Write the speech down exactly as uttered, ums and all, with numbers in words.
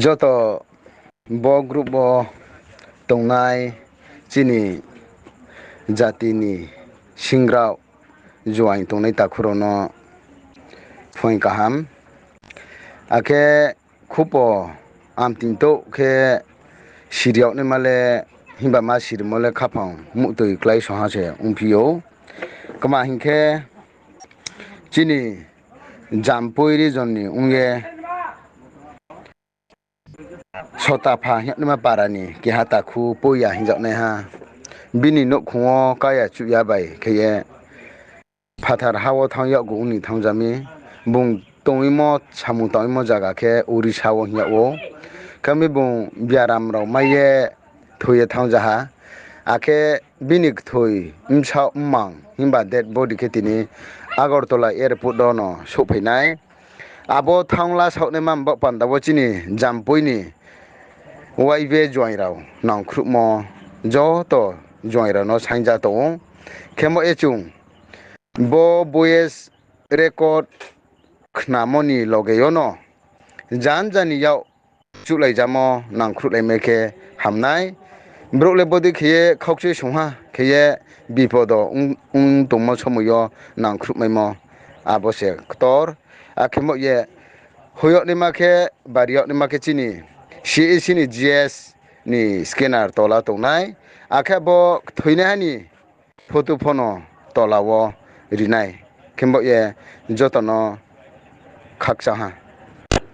Joto bo group wo tongnai chini jati ni singrao juaing tongnai takhu rao no phuaing kaham. Akhe khupo amting touh khe siri yag naima le, himba ma sirimo le khaphang muhtoi klái songha se ongphi ou. Kma hing khe chini Jampui region ni ong ye Sotapha hing yag naima para ni keha takhu Poiya hing yag naiha. Bini nouhkhong wo kaya chuhya bai khe ye phathar ha wo thanng yag ong ni thanngja mi. Bung tongmo, samung tangmo zaga khe Orissa wo hing yag ou. Khe mi bung biaram rao mai ye thoi ye thanngja ha. Akhe bini kthoi bsaoh mmang himba dead body khe tini Agartala airport wo no souhphai nai. Abo thanng la saoh naima baoh panda wo chini Jampui ni Y B A juaing rao nangkhruhmo joto juaing rao no saingja tong ou. Khemo ye chung bo voice record khnamo ni loge yo no janja ni yak chuhlaijamo nangkhruhlaimai khe ham nai. Brouh le bodei khe ye khaukchui sungha khe ye bipodo ong, ong tongmo somoi yo nangkhruhmaimo abo se ktor. Akhe mo ye hoih yag naima khe, bari yag naima khe chini C A C ni G S ni scanner tola tongnai. Akhe bo thoinaiha ni photo pho no tola wo ri nai. Khembo ye joto no khakchang ha.